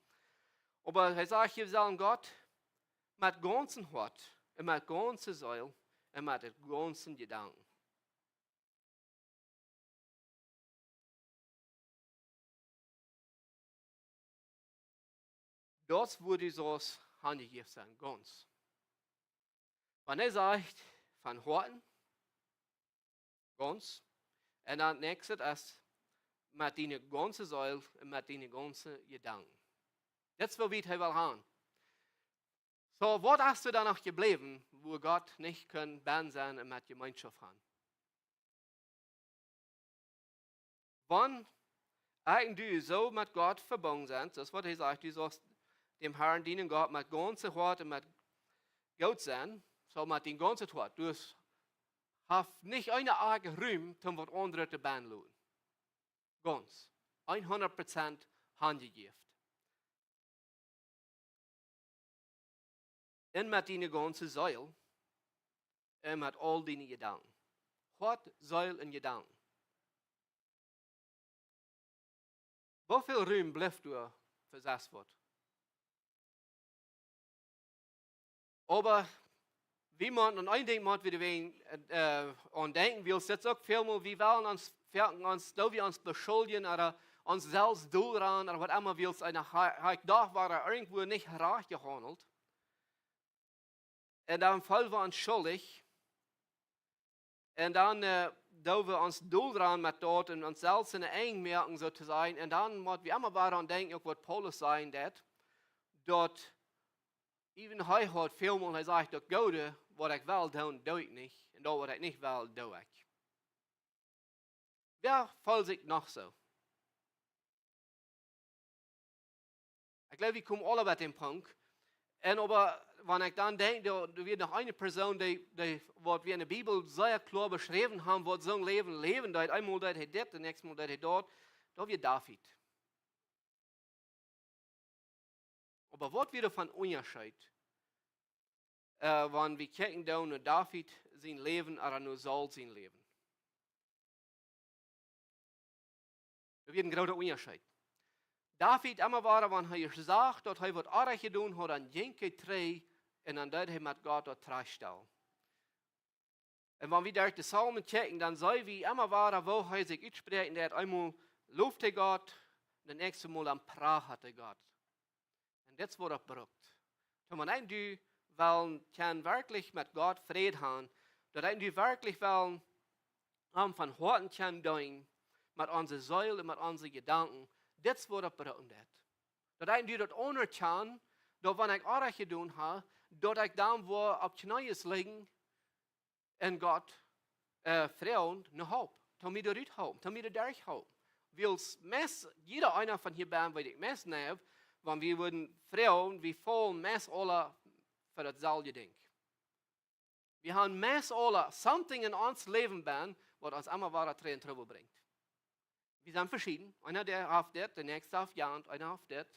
Oba hee sajcht, wie sellen Gott met gaunzem Hoat, un met gaunze Seel, un met de gaunze Jedanken. Daut es wua du saust hanjejäft sennen, gaunz. Wan hee sajcht, von Hoaten, gaunz, un dan näakjste es met diene gaunze Seel un met diene gaunze Jedanken. Daut es wua wie hee well han. Soo, waut es doa dan noch jebläwen, wua Gott nich kunn bennen sennen un met Jemeenschoft han? Wan ekj un du soo met Gott vebungen sent, soo aus waut hee sajcht, du saust däm Herrn dienen Gott met gaunzet Hoat un met Gott sennen, soo met dien gaunzet Hoat. Du hast nich eene Akj Rum, om waut aundret to benloten. Gaunz. Hundat Prozent hanjejäft. Un met diene gaunze Seel un met aul diene Jedanken. Hoat, Seel un Jedanken. Woo väl Rum blift doa fa sest waut? Oba wie motten aun een Dinkj motten wie doa wäajen, äh, aun denkjen, wiels dit uk väl mol, wie wellen ons, foaken ons, daut wie ons beschuldjen, ooda ons selfst dol ranen, ooda waut emma, wiels eena ha-, ha ekj doch, wia irjentwua nich rajcht jehaundelt. Un dan feelen wie ons schuldich. Un dan, äh, doo wie ons dol ranen met daut un ons selfst enne Enj moaken, soo to sajen. Un dan mott wie emma wada aun denkjen, uk waut Paulus sajen deed, daut even hee haud väl mol, hee sajcht, daut Goode, waut ekj well doonen, doo ekj nich. Un daut, waut ekj nich well, doo ekj. Wäa feelt sikj noch soo? Ekj jleew, wie komen aula bie dän Punkt. Un oba, wan ekj dan denkj, doa, doa wia noch eene Persoon, dee, dee, waut wie enne Bibel sea kloa beschräwen haben, waut soon Läwen läwen deed. Eemol deed hee dit, daut näakjste Mol deed hee daut. Daut wia David. Oba waut wia doa fa een Unjascheet, äh, wan wie kjikjen doonen no David sien Läwen ooda no Saul sien Läwen? Daut wia een groota Unjascheet. David, emma wada, wan hee sach, daut hee waut oajch jedonen haud, dan jinkj hee trigj un dan deed hee met Gott daut trajchtstalen. Un wan wie derch de Psalmen kjikjen, dan seenen wie emma wada, woo hee sikj utspräakjen deed. Eemol lowd hee Gott, daut näakjste Mol dan prachat hee Gott. Un dit es waut daut brukt. Toom wan ekj un du wellen kjennen werkjlich met Gott Fräd haben, daut ekj un du werkjlich wellen am von Hoaten kjennen deenen, met onse Seel un met onse Jedanken, dit es waut daut brukt. Daut ekj un du daut aunerkjanen, daut wan ekj oajch jedonen hab, daut ekj dan woa opp Kjnees lijen un Gott, äh, froagen no Help. Toom mie doa rut halpen, toom mie doa derch halpen. Wiels meist, jieda eena von hia bennen, weet ekj, meist, nä, wan wie wudden froagen, wie faulen meist aula fa daut selwje Dinkj. Wie haben meist aula something en ons Läwen bennen, waut ons emma wada trigj en Trubbel brinjt. Wie sent veschieden. Eena dee haft dit, de näakjste haft jant, eena haft dit.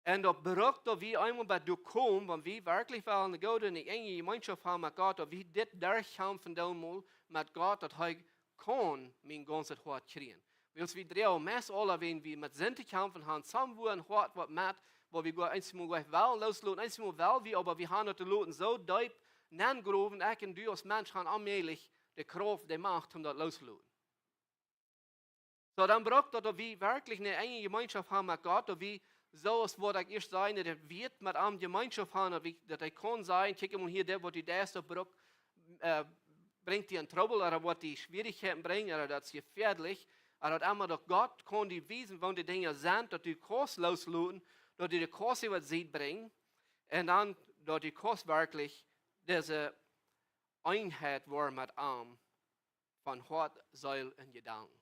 Un daut brukt, daut wie eemol bie doa komen, wan wie werkjlich wellen eene goode un eene enje Jemeenschoft haben met Gott, daut wie dit derchkjamfen doonen mol met Gott, daut hee kaun mien gaunzet Hoat kjrieen. Wiels wie droagen meist aula, wan wie met Sind to kjamfen haben, somewhere een Hoat waut met, wua wie goa eenjemol goa wellen loosloten, eenjemol well wie, oba wie haben daut loten soo deep nengrowen, ekj un du aus Mensch haben onmäajlich de Krauft, de Macht, om daut loosloten. Soo, dan brukt daut, daut wie werkjlich eene enje Jemeenschoft haben met Gott, daut wie, soo aus waut ekj ieescht säd, daut wie met am Jemeenschoft haben, daut wie, daut hee kaun sajen, kjikj mol hia, dit waut du deist, daut brukt, äh, brinjt die en Trubbel, ooda woat die Schwierichkjeiten brinjen, ooda daut es jefäadlich, ooda daut emma daut Gott kaun die wiesen, woo de Dinja sent, daut du kaust loosloten, daut du de Kosten waut siet brinjen, un dan daut du kaust werkjlich dise Eenheit woaren met am von Hoat, Seel un Jedanken.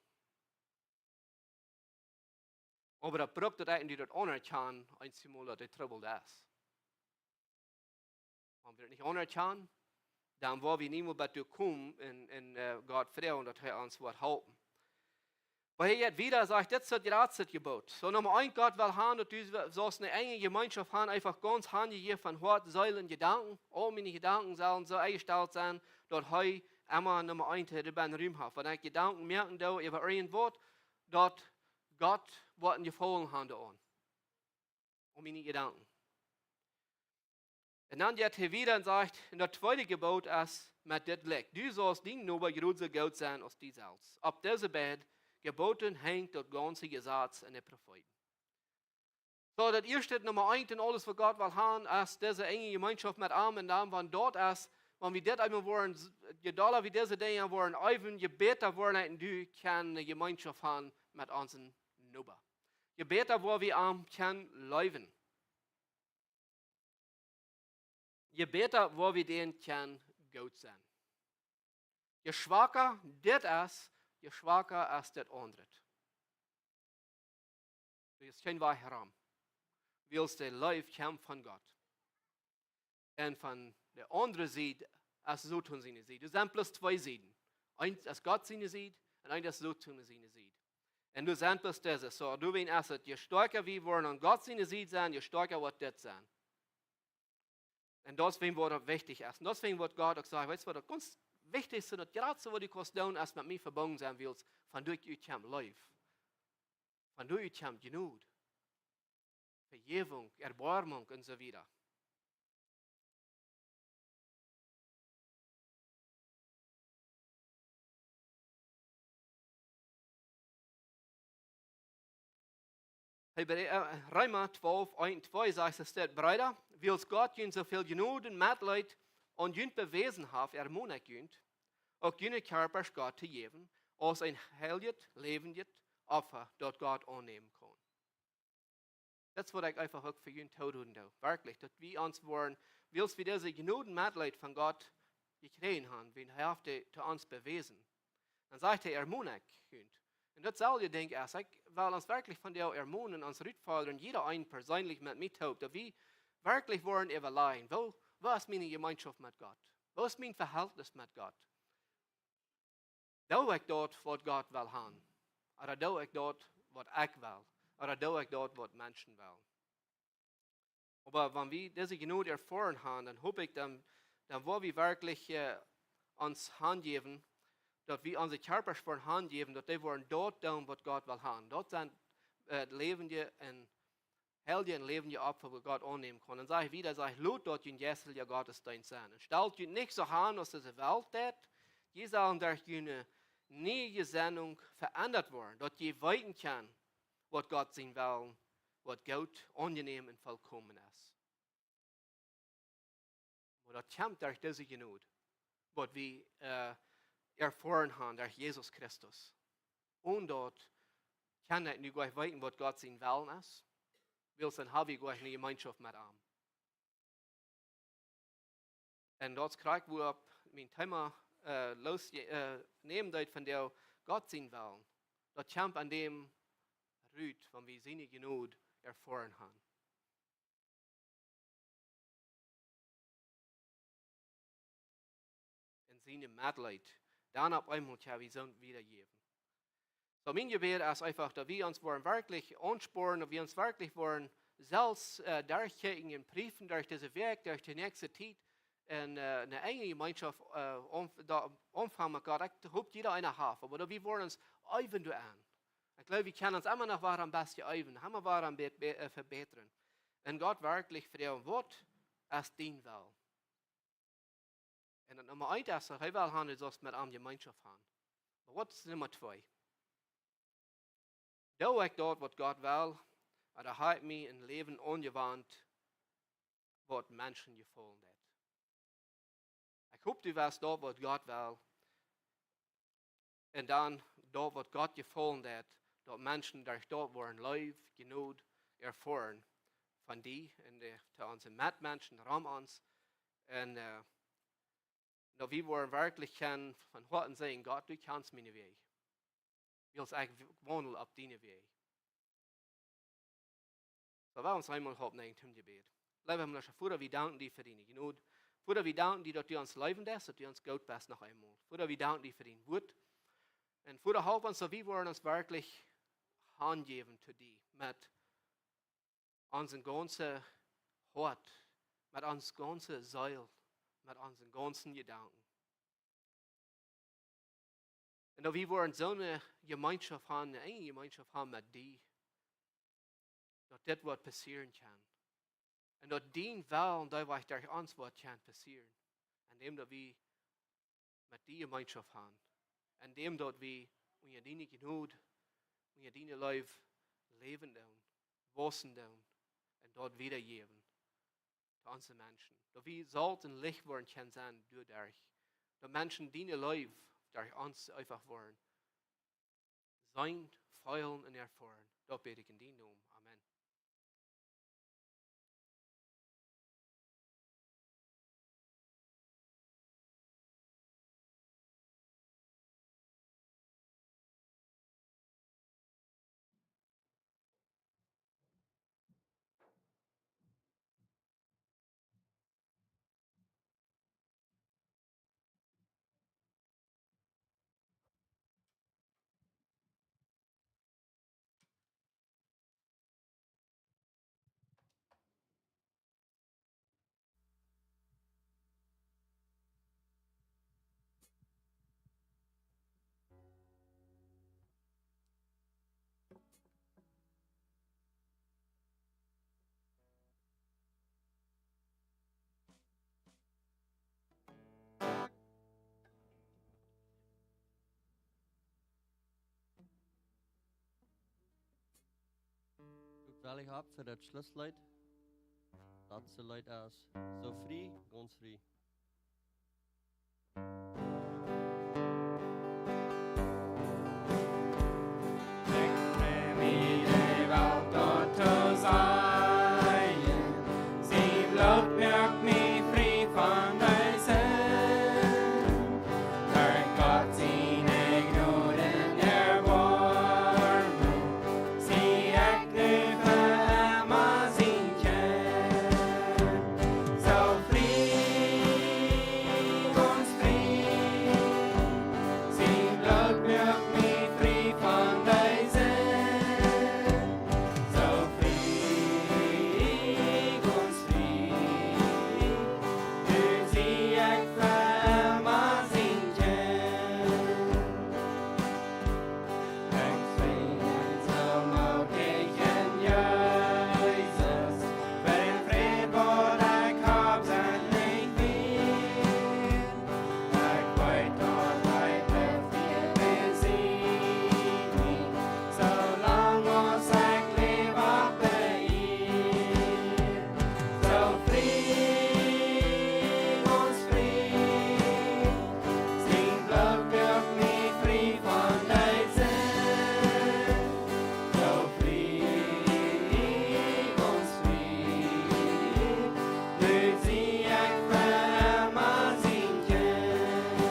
Oba daut brukt, daut ekj un du daut aunerkjanen, eenjemol daut de Trubbel es. Wan wie daut nich aunerkjanen, dan woa wie niemols bat doa komen un, un, äh, Gott froagen, daut hee ons woat halpen. Oba hee jeit wieda, sajcht, dit es daut jratste Jebot. Soo, Numma eent, Gott well haben, daut du saust eene enje Jemeenschoft haben, eefach gaunz hanjejäft von Hoat, Seel un Jedanken. Aul miene Jedanken sellen soo enjestalt sennen, daut hee emma Numma eent hia bie Rum haft. Wan ekj Jedanken moaken doo äwa irjent waut, daut Gott woat een Jefaulen haben doaraun. Om miene Jedanken. Un dan jeit hee wieda un sajcht, un daut tweede Jebot es met dit jlikj: Du saust dien Noba jrod soo goot sennen aus die selfst. Opp dise beid Jeboten hangt daut gaunze Jesaz un de Profeeten. Soo, daut ieeschte, Numma eent en aules waut Gott well haben, es dise enje Jemeenschoft met am, un dan, wan daut es, wan wie dit eemol woaren, je dolla wie dise Dinja woaren äwen, je bäta woaren ekj un du kjennen eene Jemeenschoft haben met onsen Noba. Je bäta woa wie am kjennen leewen. Je bäta woa wie dän kjennen goot sennen. Je schwaka dit es, je schwaka es daut aundre. Doa es kjeen Wajch rom. Wiels de Leew kjemt von Gott. Un von de aundre Sied es Soton siene Sied. Doa sent bloos twee Sieden. Eent es Gott siene Sied un eent es Soton siene Sied. Un doa sent bloos dise. Soo, doawäajen es et, je stoakja wie woaren aun Gott siene Sied sennen, je stoakja woat dit sennen. Un daut es wäajen waut daut wichtich es. Un daut es wäajen waut Gott uk sajcht, weetst du waut, daut gaunz wichtichste, daut jratste waut du kaust doonen, es met mie vebungen sennen, wiels von doa ut kjemt Leew. Von doa ut kjemt Jnod, Vejäwunk, Erboarmunk un soo wieda. Hebräa, äh, Reema twalf, eent un twee sajcht et, Breeda, wiels Gott junt soo väl Jnod un Metleet aun junt bewäsen haft, ermon ekj junt, uk june Kjarpasch Gott to jäwen, aus een heiljet, läwendjet Opfa, daut Gott aunnämen kaun. Daut es waut ekj eefach uk fa junt tooroopen doo. Werkjlich, daut wie ons woaren, wiels wie dise Jnod un Metleet von Gott jekjräajen haben, wäajen hee haft dee to ons bewäsen. Dan sajcht hee, ermon ekj junt. Un daut selwje Dinkj es, ekj well ons werkjlich vondoag ermonen, ons rutfodren, jieda een perseenlich met mie toop, daut wie werkjlich woaren äwalajen, woo, woo es miene Jemeenschoft met Gott? Woo es mien Vehältnis met Gott? Doo ekj daut waut Gott well haben? Ooda doo ekj daut waut ekj well? Ooda doo ekj daut waut Menschen wellen? Oba wan wie dise Jnod erfoaren haben, dan hop ekj, dan, dan woa wie werkjlich, äh, ons hanjäwen, daut wie onse Kjarpasch woaren hanjäwen, daut dee woaren daut doonen waut Gott well haben. Daut sent, äh, läwendje un heilje un läwendje Opfa, waut Gott aunnämen kaun. Un sajcht wieda, sajcht, lot daut jun jeistelja Gottesdeenst sennen. Un stalt junt nich soo aun aus dise Welt deit. Jie sellen derch june niee Jesennunk veendat woaren, daut jie weeten kjennen, waut Gott sien Wellen, waut goot, aunjenäm un vollkomen es. Oba daut kjemt derch dise Jnod, waut wie, äh, erfoaren haben derch Jesus Christus. Onen daut kaun ekj nu nich weeten, waut Gott sien Wellen es, wiels dan hab ekj nich eene Jemeenschoft met am. Un daut kjrieech ekj wua opp mien Thema, äh, los, äh, nämen deed von dee Gott sien Wellen. Daut kjemt aun däm rut, wan wie siene Jnod erfoaren haben. Un siene Metleet. Dan opp eemol kjenn wie soo wieda jäwen. Soo, mien Jebäd es eefach, daut wie ons woaren werkjlich aunspornen, daut wie ons werkjlich woaren selfst, äh, derchkjikjen un prüfen derch dise Wäakj, derch de näakjste Tiet. Un, äh, eene enje Jemeenschoft, äh, aunf-, doa aunfangen met Gott. Ekj hop, jieda eena haft, oba daut wie woaren ons eewen doaraun. Ekj jleew, wie kjennen ons emma noch waut een bät eewen, emma waut een bät, bä-, äh, vebätren. Un Gott werkjlich froagen, waut es dien Wellen? Un daut Numma eent es, daut hee well haben, du saust met am Jemeenschoft haben. Oba waut es Numma twee? Doo ekj daut, waut Gott well, ooda hab ekj mie een Läwen aunjewant, waut Menschen jefaulen deed? Ekj hop, du west daut, waut Gott well, un dan daut, waut Gott jefaulen deed, daut Menschen derch daut woaren Leew, Jnod erfoaren von die un de, to onse Metmenschen rom ons. Un, äh, daut wie woaren werkjlich kjennen von Hoaten sajen, Gott, du kjanst miene Wäaj. Wiels ekj w-, waundel opp diene Wäaj. Lot ons eemol oppstonen toom Jebäd. Leewa himmlischa Voda, wie danken die fa diene Jnod. Voda, wie danken die, daut du ons leewen deist, daut du ons goot best noch eemol. Voda, wie danken die fa dien Wuat. Un Voda, help ons, daut wie woaren ons werkjlich hanjäwen to die, met onse gaunze Hoat, met onse gaunze Seel, met onse gaunze Jedanken. Un daut wie woaren soone Jemeenschoft haben, eene enje Jemeenschoft haben met die, daut dit woat passieren kjennen. Un daut dien Wellen, dee woat derch ons woat kjennen passieren. Endäm daut wie met die Jemeenschoft haben. Endäm daut wie unja diene Jnod, unja diene Leew läwen doonen, wausen doonen un daut wiedajäwen to onse Menschen. Daut wie Solt un Licht woaren kjennen sennen doaderch. Daut Menschen diene Leew derch ons eefach woaren seenen, feelen un erfoaren. Daut bäd ekj en dienen Nomen. Amen. Well, ekj hab fa daut Schlussleet, daut Schlussleet es: Soo frie, gaunz frie. Ekj frei mie, de Welt daut to sajen, sien Bloot moakt mie frie von de Sind. Derch Gott siene Jnod un Erboarmen sie ekj nu fa emma sien Kjint. Soo frie, gaunz frie, sien Bloot moakt mie frie von de Sind. Soo frie, gaunz frie, nu sie ekj fa emma sien Kjint. Ekj sie soo mootich en Jesus, wiels de Fräd waut ekj hab, sent nich wieed. Ekj weet daut hee blift hia bie mie, soo lang aus ekj läw opp de Ieed. Soo frie, gaunz frie, sien Bloot moakt mie frie von de Sind. Soo frie, gaunz frie, nu sie ekj fa emma sien Kjint.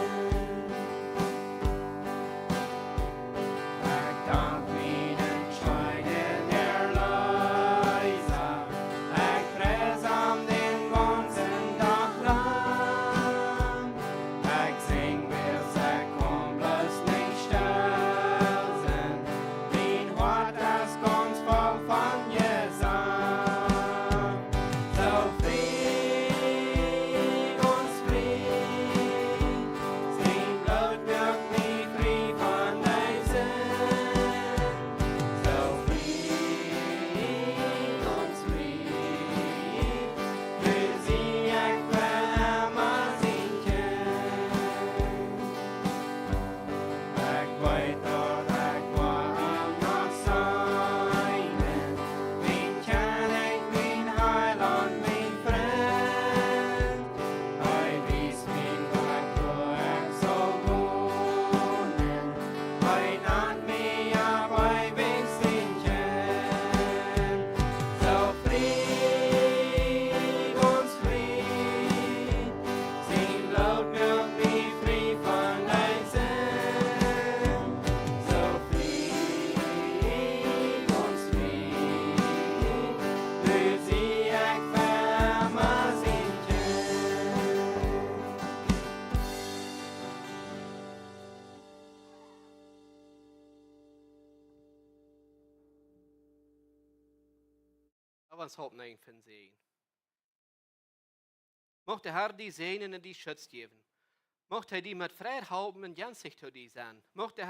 Ekj dank mienen treuen Erlöser, ekj pries am dän gaunzen Dach lang. Ekj sinj wiels ekj kaun bloos nich stell sennen, mien Hoat es gaunz voll von Jesang. Soo frie, gaunz frie, sien Bloot moakt mie frie von de Sind. Soo frie, gaunz frie, nu sie ekj fa emma sien Kjint. Ekj weet daut ekj woa am noch seenen, mien Kjennich, mien Heilaunt, mien Frint. Hee wiest mie, wua ekj saul wonen, hee nant mie opp eewich sien Kjint. Soo frie, gaunz frie, sien Bloot moakt mie frie von de Sind. Soo frie, gaunz frie, nu sie ekj fa emma sien Kjint. Lot ons Hopninj finjen. Mucht de Herr die säajnen un die Schutz jäwen. Mucht hee die met Fräd halpen un jenkjlich to die sennen. Mucht de